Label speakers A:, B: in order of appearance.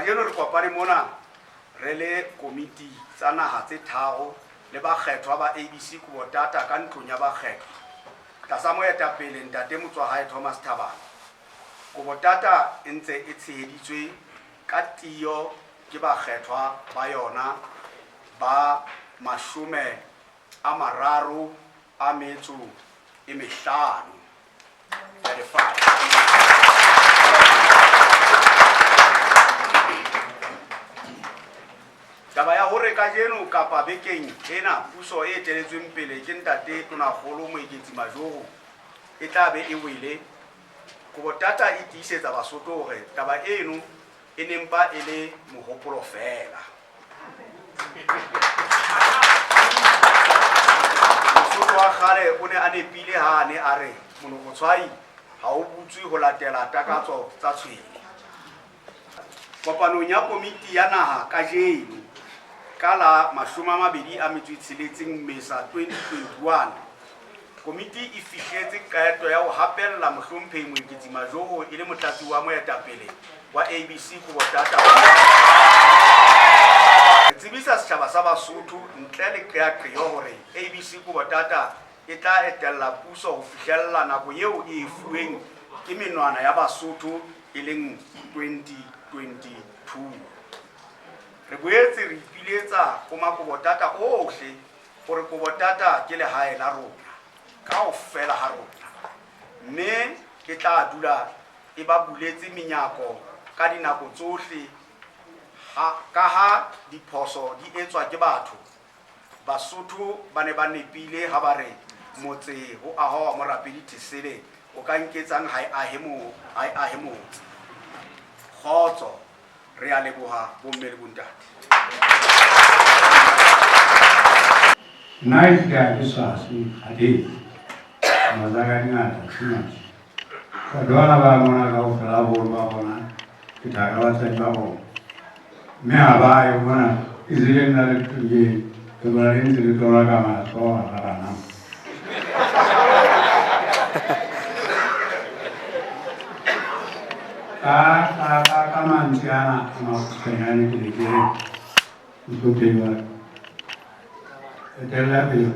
A: Kajeno re kopane mona re le komiti tsa naha tse tharo le bakgethwa ba ABC Kubotata ka ntlong ya bakgethwa tlasa moetapele Ntate Motswahae Thomas Thabane. Kubotata e ntse e tsheheditswe ka tiyo ke bakgethwa ba yona ba 35. Taba ya hore kajeno kapa bekeng ena puso e eteletsweng pele ke Ntate Tonakgolo Moeketsi Majoro e tla be e wele, Kobotata e tiisetsa Basotho hore taba eno e ne mpa e le mohopolo feela. Mosotho wa kgale o ne a nepile ha a ne a re monokotshwai ha o butswe ho latela takatso tsa tshwene. Kopanong ya komiti ya naha kajeno ka la 26 Mmesa 2021, komiti e fihletse qeto ya ho hapella Mohlomphehi Moeketsi Majoro e le motlatsi wa moetapele wa ABC Kubotata. Re tsebisa setjhaba sa Basotho ntle le qeaqeo hore ABC Kubotata e tla etella puso ho fihlella nako eo e e fuweng ke menwana ya Basotho e leng 2022. Re boetse re ipiletsa ho Makobotata ohle hore Kobotata ke lehae la rona kaofela ha rona mme e tla dula e ba buletse menyako ka dinako tsohle ka ha diphoso di etswa ke batho. Basotho ba ne ba nepile ha ba re motse ho ahwa wa morapedi Thesele o ka nketsang ha e ahe ha e ahe motse. Kgotso, re a leboha bomme le bontate.
B: Nna ehlile ha ke swaswe kgathetse taba tsa ka di ngata too much. Batho bana ba mona kaofela boholo ba bona ke thaka batswadi ba bona mme ha ba yo mona e se le nna le ke ke bona le ntse le tola ka matsoho hara bana. Ka ka ka ka mantswe ana a makgutshwanyane ke ne ke re mohlomphehi wa ka etella pele